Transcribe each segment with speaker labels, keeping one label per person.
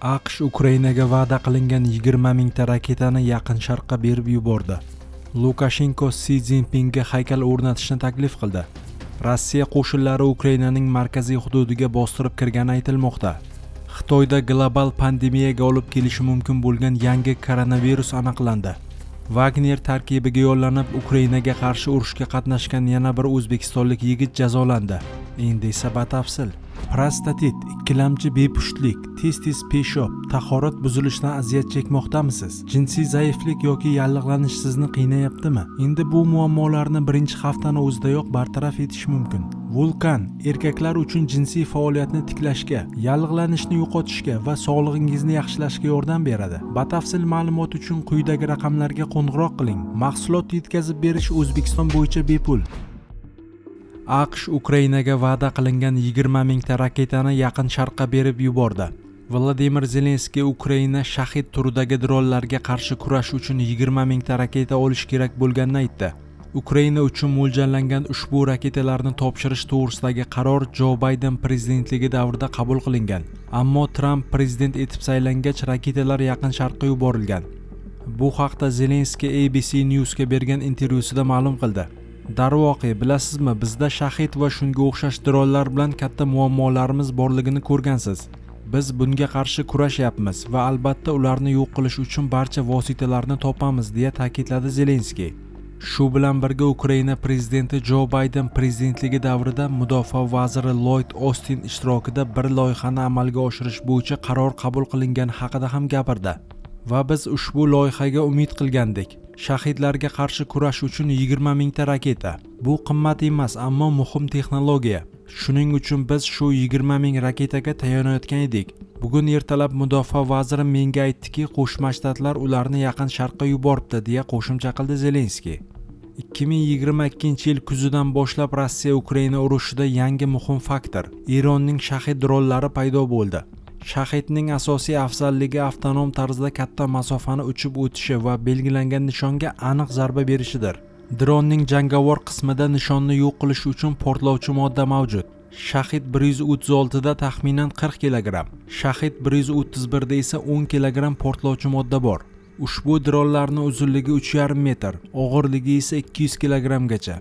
Speaker 1: AQSh Ukrainaga va'da qilingan 20 mingta raketani Yaqin Sharqqa berib yubordi. Lukashenko Si Szinpinga haykal o'rnatishni taklif qildi. Rossiya qo'shinlari Ukrainaning markaziy hududiga bostirib kirgani aytilmoqda. Xitoyda global pandemiyaga olib kelishi mumkin bo'lgan yangi koronavirus aniqlandi. Wagner tarkibiga yollanib, Ukrainaga qarshi urushga qatnashgan yana bir o'zbekistonlik yigit jazolandi. Endi esa batafsil. Prostatit, ikkilamchi bepushtlik, tez-tez peshob, tahorat buzilishidan aziyat chekmoqdamisiz? Jinsiy zaiflik yoki yallig'lanish sizni qiynayaptimi? Endi bu muammolarni birinchi haftani o'zidayoq bartaraf etish mumkin. Vulkan erkaklar uchun jinsiy faoliyatni tiklashga, yallig'lanishni yo'qotishga va sog'lig'ingizni yaxshilashga yordam beradi. Batafsil ma'lumot uchun quyidagi raqamlarga qo'ng'iroq qiling. Mahsulot yetkazib berish O'zbekiston bo'yicha bepul. AQSh Ukrainaga va'da qilingan 20 mingta raketani Yaqin Sharqqa berib yubordi. Vladimir Zelenskiy Ukraina Shahid turidagi dronlarga qarshi kurash uchun 20 mingta raketa olish kerak bo'lganini aytdi. Ukraina uchun mo'ljallangan ushbu raketalarni topshirish to'g'risidagi qaror Jo Bayden prezidentligi davrida qabul qilingan. Ammo Tramp prezident etib saylangach, raketalar Yaqin Sharqqa yuborilgan. Bu haqda Zelenskiy ABC Newsga bergan intervyusida ma'lum qildi. Darvoqe, bilasizmi, bizda Shahid va shunga o'xshash dronlar bilan katta muammolarimiz borligini ko'rgansiz. Biz bunga qarshi kurashyapmiz va albatta ularni yo'q qilish uchun barcha vositalarni topamiz, deya ta'kidladi Zelenskiy. Shu bilan birga Ukraina prezidenti Jo Bayden prezidentligi davrida mudofaa vaziri Lloyd Ostin ishtirokida bir loyihani amalga oshirish bo'yicha qaror qabul qilingani haqida ham gapirdi. Va biz ushbu loyihaga umid qilgandik. Shahidlarga qarshi kurash uchun 20 mingta raketa. Bu qimmat emas, ammo muhim texnologiya. Shuning uchun biz shu 20 ming raketaga tayanayotgan edik. Bugun ertalab mudofaa vaziri menga aytdiki, Qo'shma Shtatlar ularni Yaqin Sharqqa yuboribdi, deya qo'shimcha qildi Zelenskiy. 2022 yil kuzidan boshlab Rossiya Ukraina urushida yangi muhim faktor – Eronning Shahid dronlari paydo bo'ldi. Shahidning asosiy afzalligi avtonom tarzda katta masofani uchib o'tishi va belgilangan nishonga aniq zarba berishidir. Dronning jangovar qismida nishonni yo'q qilish uchun portlovchi modda mavjud. Shahid 136 da taxminan 40 kilogramm, Shahid 131 da esa 10 kilogramm portlovchi modda bor. Ushbu dronlarning uzunligi 3,5 metr, og'irligi esa 200 kilogrammgacha.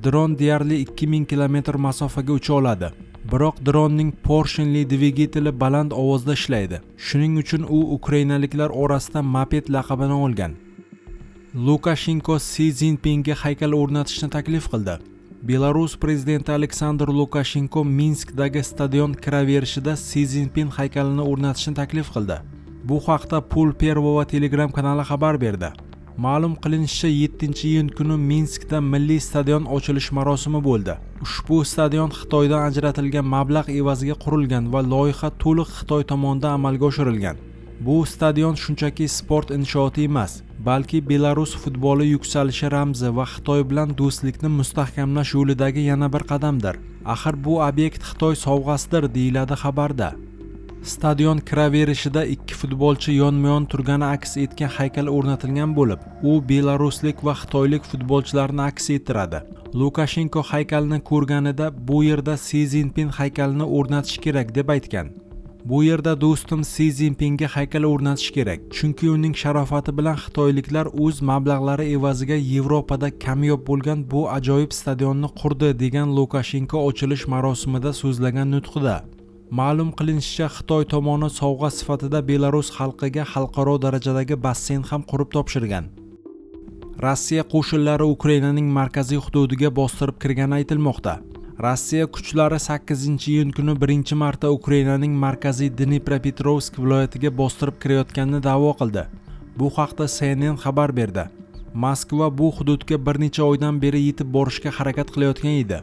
Speaker 1: Dron deyarli 2000 kilometr masofaga ucha oladi. Biroq dronning porshenli dvigateli baland ovozda ishlaydi. Shuning uchun u ukrainaliklar orasida moped laqabini olgan. Lukashenko Si Szinpinga haykal o'rnatishni taklif qildi. Belarus prezidenti Aleksandr Lukashenko Minskdagi stadion kiraverishida Si Szinpin haykalini o'rnatishni taklif qildi. Bu haqda Pul Первого Telegram kanali xabar berdi. Ma'lum qilinishicha, 7-iyun kuni Minskda milliy stadion ochilish marosimi bo'ldi. Ushbu stadion Xitoydan ajratilgan mablag' evaziga qurilgan va loyiha to'liq Xitoy tomonidan amalga oshirilgan. Bu stadion shunchaki sport inshooti emas, balki Belarus futboli yuksalishi ramzi va Xitoy bilan do'stlikni mustahkamlash yo'lidagi yana bir qadamdir. Axir bu obyekt Xitoy sovg'asidir, deyiladi xabarda. Stadion kiraverishida ikki futbolchi yonma-yon turgani aks etgan haykal o'rnatilgan bo'lib, u belaruslik va xitoylik futbolchilarni aks ettiradi. Lukashenko haykalni ko'rganida, bu yerda Si Szinpin haykalini o'rnatish kerak, deb aytgan. Bu yerda do'stim Si Szinpinga haykal o'rnatish kerak, chunki uning sharofati bilan xitoyliklar o'z mablag'lari evaziga Yevropada kamyob bo'lgan bu ajoyib stadionni qurdi, degan Lukashenko ochilish marosimida so'zlagan nutqida. Ma'lum qilinishicha, Xitoy tomoni sovg'a sifatida Belarus xalqiga xalqaro darajadagi basseyn ham qurib topshirgan. Rossiya qo'shinlari Ukrainaning markaziy hududiga bostirib kirgani aytilmoqda. Rossiya kuchlari 8-iyun kuni birinchi marta Ukrainaning markaziy Dnipropetrovsk viloyatiga bostirib kirayotganini da'vo qildi. Bu haqda CNN xabar berdi. Moskva bu hududga bir necha oydan beri yetib borishga harakat qilayotgan edi.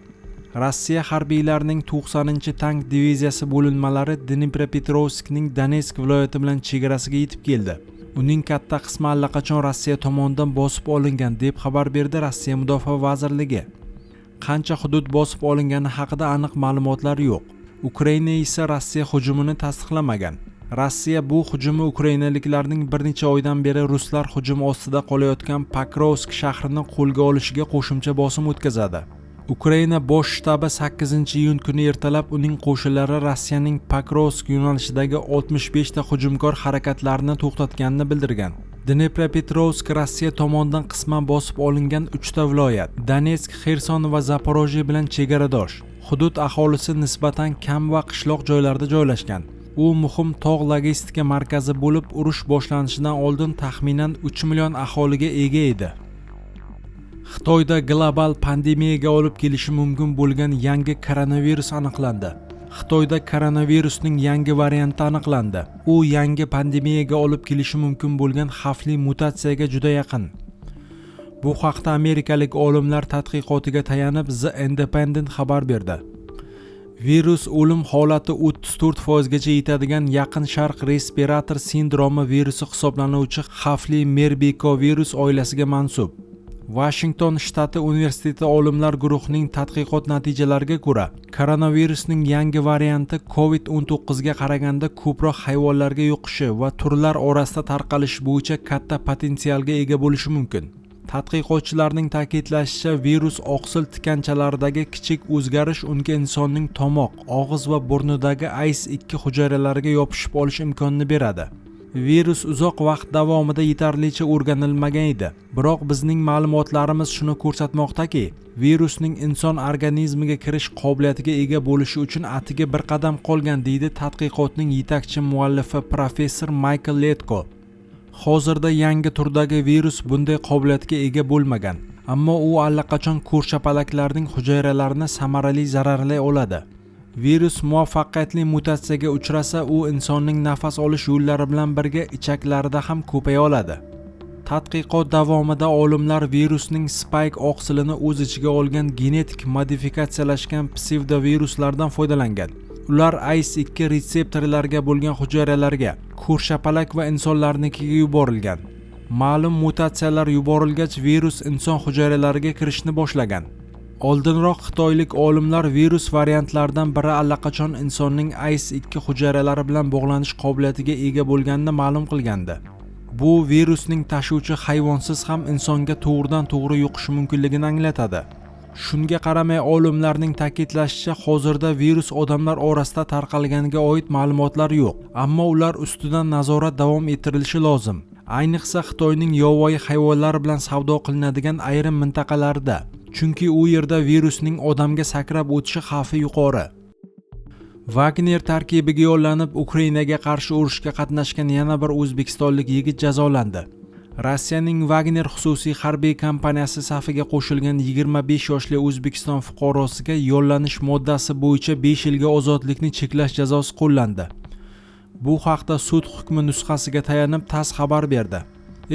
Speaker 1: Rossiya harbiylarining 90-tank diviziyasi bo'linmalari Dnipropetrovskning Donetsk viloyati bilan chegarasiga yetib keldi. Uning katta qismi allaqachon Rossiya tomonidan bosib olingan, deb xabar berdi Rossiya mudofaa vazirligi. Qancha hudud bosib olingani haqida aniq ma'lumotlar yo'q. Ukraina esa Rossiya hujumini tasdiqlamagan. Rossiya bu hujumi ukrainaliklarning bir necha oydan beri ruslar hujumi ostida qolayotgan Pokrovsk shahrini qo'lga olishiga qo'shimcha bosim o'tkazadi. Ukraina bosh shtabi 8-iyun kuni ertalab uning qo'shinlari Rossiyaning Pokrovsk yo'nalishidagi 65 ta hujumkor harakatlarini to'xtatganini bildirgan. Dnepropetrovsk Rossiya tomonidan qisman bosib olingan 3 ta viloyat Donetsk, Xerson va Zaporojye bilan chegaradosh. Hudud aholisi nisbatan kam va qishloq joylarda joylashgan. U muhim tog' logistika markazi bo'lib, urush boshlanishidan oldin taxminan 3 million aholiga ega edi. Xitoyda global pandemiyaga olib kelishi mumkin bo'lgan yangi koronavirus aniqlandi. Xitoyda koronavirusning yangi varianti aniqlandi. U yangi pandemiyaga olib kelishi mumkin bo'lgan xavfli mutatsiyaga juda yaqin. Bu haqda amerikalik olimlar tadqiqotiga tayanib The Independent xabar berdi. Virus o'lim holati 34% gacha yetadigan Yaqin Sharq respirator sindromi virusi hisoblanuvchi xavfli merbekovirus oilasiga mansub. Washington shtati universiteti olimlar guruhining tadqiqot natijalariga ko'ra, koronavirusning yangi varianti COVID-19 ga qaraganda ko'proq hayvonlarga yuqishi va turlar orasida tarqalishi bo'yicha katta potensialga ega bo'lishi mumkin. Tadqiqotchilarning ta'kidlashicha, virus oqsil tikanchalaridagi kichik o'zgarish unga insonning tomoq, og'iz va burnidagi ACE2 hujayralariga yopishib olish imkonini beradi. Virus uzoq vaqt davomida yetarlicha o'rganilmagan edi, biroq bizning ma'lumotlarimiz shuni ko'rsatmoqdaki, virusning inson organizmiga kirish qobiliyatiga ega bo'lishi uchun atigi bir qadam qolgan, deydi tadqiqotning yetakchi muallifi professor Maykl Letko. Hozirda yangi turdagi virus bunday qobiliyatga ega bo'lmagan, ammo u allaqachon ko'rshapalaklarning hujayralarini samarali zararlay oladi. Virus muvaffaqiyatli mutatsiyaga uchrasa, u insonning nafas olish yo'llari bilan birga ichaklarida ham ko'paya oladi. Tadqiqot davomida olimlar virusning spike oqsilini o'z ichiga olgan genetik modifikatsiyalashgan psevdoviruslardan foydalangan. Ular ACE2 retseptorlariga bo'lgan hujayralarga, ko'rshapalak va insonlarnikiga yuborilgan. Ma'lum mutatsiyalar yuborilgach, virus inson hujayralariga kirishni boshlagan. Oldinroq xitoylik olimlar virus variantlaridan biri allaqachon insonning ACE2 hujayralari bilan bog'lanish qobiliyatiga ega bo'lganini ma'lum qilgandi. Bu virusning tashuvchi hayvonsiz ham insonga to'g'ridan to'g'ri yuqishi mumkinligini anglatadi. Shunga qaramay, olimlarning ta'kidlashicha, hozirda virus odamlar orasida tarqalganiga oid ma'lumotlar yo'q, ammo ular ustidan nazorat davom ettirilishi lozim. Ayniqsa Xitoyning yovvoyi hayvonlar bilan savdo qilinadigan ayrim mintaqalarida, chunki u yerda virusning odamga sakrab o'tishi xavfi yuqori. Wagner tarkibiga yollanib, Ukrainaga qarshi urushga qatnashgan yana bir o'zbekistonlik yigit jazolandi. Rossiyaning Wagner xususiy harbiy kompaniyasi safiga qo'shilgan 25 yoshli O'zbekiston fuqarosiga yollanish moddasi bo'yicha 5 yilga ozodlikni cheklash jazosi qo'llandi. Bu haqda sud hukmi nusxasiga tayanib TASS xabar berdi.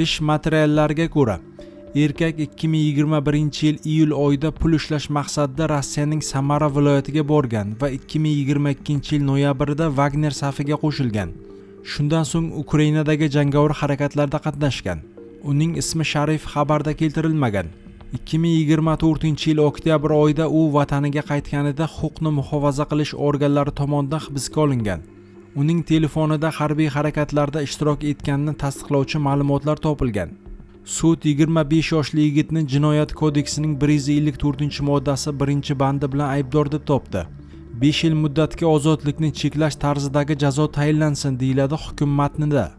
Speaker 1: Ish materiallariga ko'ra, erkak 2021-yil iyul oyida pul ishlash maqsadida Rossiyaning Samara viloyatiga borgan va 2022-yil noyabrida Wagner safiga qo'shilgan. Shundan so'ng Ukrainadagi jangovar harakatlarda qatnashgan. Uning ismi sharifi xabarda keltirilmagan. 2024-yil oktyabr oyida u vataniga qaytganida huquqni muhofaza qilish organlari tomonidan hibsga olingan. Uning telefonida harbiy harakatlarda ishtirok etganini tasdiqlovchi ma'lumotlar topilgan. Sud 25 yoshli yigitni Jinoyat kodeksining 154-moddasi 1-bandi bilan aybdor deb topdi. 5 yil muddatga ozodlikni cheklash tarzidagi jazo tayinlansin, deyiladi hukm matnida.